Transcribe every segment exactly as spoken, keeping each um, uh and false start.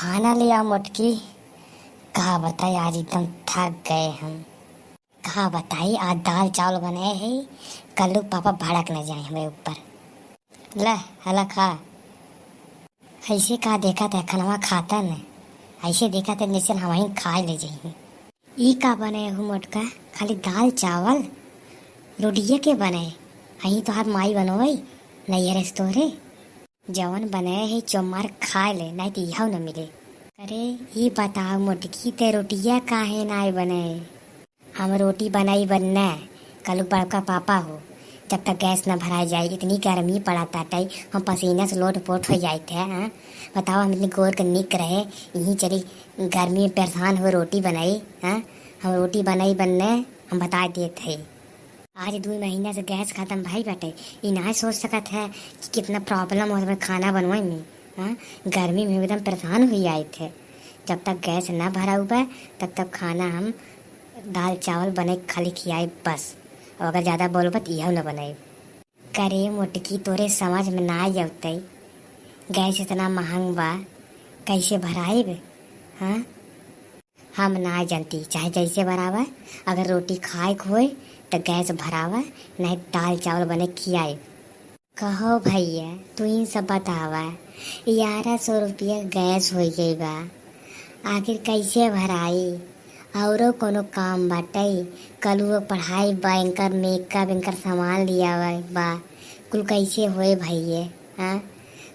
खाना ले आओ मोटकी। का बताई, आज एकदम थक गए हम। का बताई, आज दाल चावल बने है, कल्लू पापा भड़क न जाए हमरे ऊपर। ले, हला खा। ऐसे का देखत है, खनवा खाता न, ऐसे देखत है जैसे हम ही खा ले जाइए। ई का बने हो मोटका, खाली दाल चावल, रोटिये के बने? अहीं तोहार माई बनोई, नैहर से तोहरे। जवन बने है चोमार खाए ले, नहीं तो इहौ न मिले। अरे ई बताओ मोटकी, ते रोटिया काहे नाय बने? हम रोटी बनाई बनने, कलू बड़का पापा हो, जब तक गैस न भराई जाए, इतनी गर्मी पड़ा ताटे, हम पसीना से लोट पोट हो जाए थे, हाँ? बताओ, हम इतनी गोर के निक रहे, यहीं चली गर्मी में परेशान हो रोटी बनाई, हाँ? हम रोटी बनाई बनने, हम बता देत है। आज दू महीना से गैस खत्म भई बाटे, ई ना सोच सकत है कि कितना problem हो हमें खाना बनवाए में, हाँ? गर्मी में एकदम परेशान हुई आए थे। जब तक गैस ना भराऊ बा, तब तक खाना हम दाल चावल बने खाली खियाई बस, और अगर ज्यादा बोलबा त इहौ न बनाई। करे मोटकी, तोरे समझ में ना अउतै, गैस इतना महंग बा, कैसे भराइब? हाँ, हम ना जानती, चाहे जैसे भरावा, अगर रोटी खाए के होए त गैस भरावा, नहीं दाल चावल बने खियाइब। कहो भैया, तू ही सब बतावा, ग्यारह सौ रुपया गैस हो गई बा, आखिर कैसे भराई? औरो कोनो काम बाटे? कलुओ पढ़ाई बा, इनकर makeup, इनकर सामान लियावा बा, कुल कैसे होए भैया? हाँ,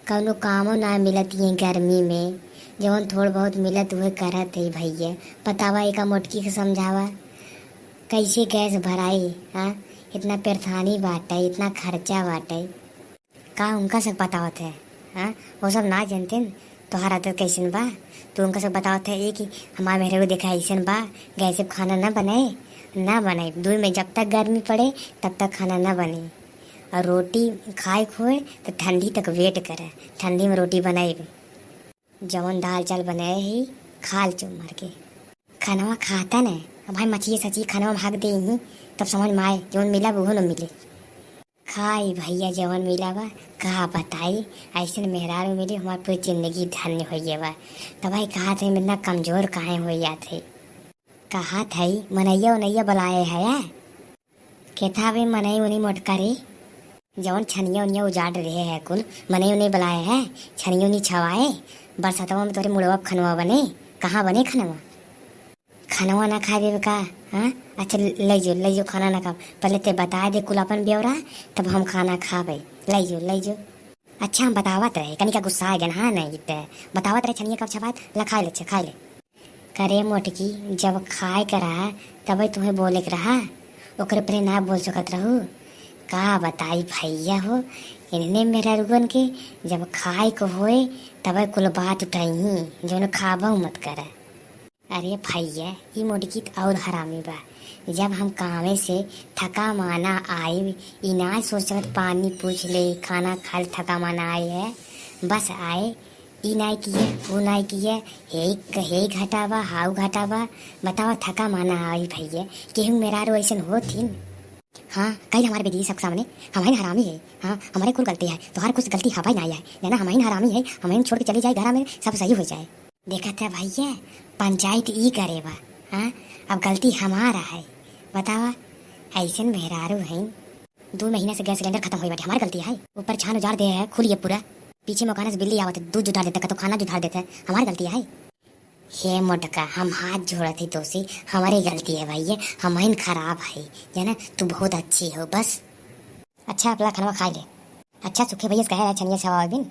कौनो कामो ना मिलत ये गर्मी में, जवन थोड़ बहुत मिलत उहे करत है भैया। बतावा, एका मोटकी के समझावा, कैसे गैस भराई? हाँ, इतना परेशानी बाटे, इतना खर्चा बाटे। का उनका सब बतावत है? हाँ, वो सब ना जानते न, तोहार आदत कैसन बा। तू उनका सब बतावत है ये कि हमार मेहरारू देखा ऐसन बा, गैस पे खाना ना बने, ना बने। दू में जब तक गर्मी पड़े, तब तक खाना ना बने। और रोटी खाए के होए, तो ठंडी तक wait करे, ठंडी में रोटी बनाए। जवन दाल चावल बनाए ही, खा ले चुप मार के। खानवा खाता न, अब भाई मचिए सचिए खानवा में हक दे ही, तब समझ में आए, जवन मिला उहो न मिले। खाई भैया जवन मिला बा, का बताई, ऐसन मेहरारू मिली, हमार पूरी जिंदगी धन्य हो गया बा। तब भाई कहा थे, इतना कमजोर काहे हो जात है? कहा थे, मनैया उनैया बुलाए है या? केथा बे मनई उनी मोटका रे, जवन छनिया उनिया उजाड़ रहे है कुल, मनई उनी बुलाए है, छनिया उनी छवाए, बरसतवा में तोरे मुड़वा पे खनवा बने, कहाँ बने खनवा? खनवा ना खाए देवे का? हाँ? अच्छा, ले जो, ले जो, खाना ना खाब। पहले ते बताए दे कुल अपन ब्यौरा, तब हम खाना खाबे। ले जो, ले जो। अच्छा, हम बतावत रहे, कनिका गुस्सा आ गया, हाँ, नहीं ते बतावत रहे, छनिया कब छपात, ला खाए ले, अच्छा, खाए ले। करे मोटकी, जब खाए के रहा, तबे तुम्हें बोले के रहा, ओकरे पहले ना बोल सकत रहू। का बताई भैया हो, इन्हने मेहरारुअन के जब खाए के होए, तबे कुल बात उठाई, जौन खाबहु मत करे। अरे भैया, ई मोटकी त और हरामी बा। जब हम कामे से थका माना आइब, ई ना सोचत पानी पूछ ले, खाना खाए थका माना आए है, बस आए, ई नाई किए, वो नाई किए, हे, हे घाटा बा, हाउ घाटा बा, बतावा थका माना आई भैया, केहू मेहरारू ऐसन होथिन? हाँ, कल हमारे बेटी सबके सामने, हम हैं हरामी है, हाँ, हमारे कुल गलती है, तोहार कुछ गलती हवा ही नाई है, जाना हम हैं हरामी है, हम हैं छोड़ के चली जाए घर में, सब सही हो जाए। देखा था भैया, पंचायत ई करे बा, हाँ, अब गलती हमारा है, बतावा, ऐसन मेहरारू हैं। दू महीना से गैस सिलेंडर खत्म होई बाटे, हमार गलती है। ऊपर छान उजाड़ दे है, खुली है पूरा। पीछे मकान से बिल्ली आवत है, दूध जुठार देते, कतो खाना जुठार देते, हमार गलती है। हे मोटका, हम हाथ जोड़त है तोसे, हमारे गलती है भैया, हम हइन खराब है, जाना तू बहुत अच्छी हो बस। अच्छा, अपना खानवा खा ले। अच्छा, सुखे भैया से कहे रहे छनिया छवावे बिन।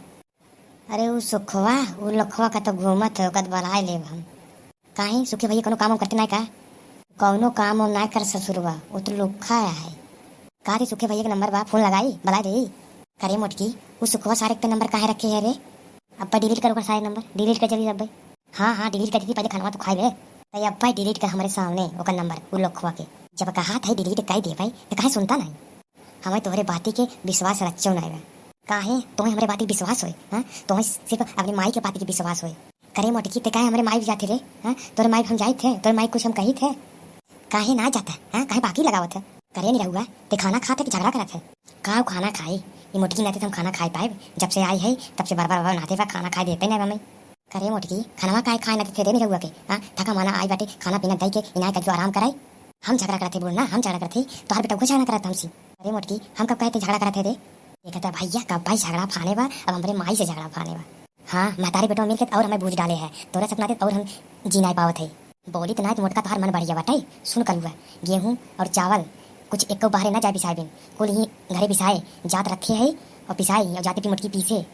अरे उ सुखवा, उ लखवा का तो घूमत है, ओकत बुलाए लेब हम। काहे, सुखे भैया कौनो काम वाम करते नाय का? कौनो काम वाम नाय कर ससुरवा, उ तो लुखा है। का रे सुखे भैया के नंबर बा, फोन लगाई, बुलाए देई। करे मोटकी, उ सुखवा सारे के नंबर काहे रखे है रे? अब्बा डिलीट कर ओकर सारे नंबर, डिलीट कर जल्दी अब्बा। हाँ, हाँ, डिलीट कर दीदी, पहले खानवा तो खाई ले। तो अब्बा डिलीट कर हमारे सामने ओकर नंबर, उ लखवा के। जब कहा था डिलीट कर दे भाई, तो काहे सुनता नहीं? हमें तोहरे बाती के विश्वास रच्चो नाय बा। काहे? तोहे हमरे बात के विश्वास होए, हाँ? तोहे सिर्फ अपने माई के बात के विश्वास होए। करे मोटकी, ते काहे हमरे माई भी जाते रे, हाँ? तोरे माई भी हम जाइत है, तोरे माई कुछ हम कहित है? काहे ना जाता, हाँ? काहे बाकी लगावत है? करे निरहुआ, ते खाना खाते कि झगड़ा करत है? का खाना खाई? ये मोटकी नाते हम खाना खाए पाए, जब से आई है, तब से बार बार बार नाते बा, खाना खाए देते ना हमें। करे मोटकी, खनवा काहे खाए ना देते दे मेरे हुआ के? हाँ, थका माना आई बाटे, खाना पीना दई के इनाय कजो आराम कराई। हम झगड़ा करत है बोल ना, हम झगड़ा करत है, तोहार बेटा उहे झगड़ा करत हमसे। अरे मोटकी, हम कब कहते झगड़ा करत है दे? देखत है भैया, कब भाई झगड़ा फाने बा, अब हमरे माई से झगड़ा फाने बा। हाँ, महतारी बेटवा मिलके और हमें बूझ डाले है, तोरे सब नाते और हम जी नाई पावत है। बोली त नाई त मोटका तोहार मन बढ़िया बाटे, सुन कलुआ, गेहूँ और चावल कुछ एको बाहरे ना जाए पिसाए बिन, कुल ही घरे पिसाए, जात रखे है और पिसाए और जाते पी मोटकी पीसे।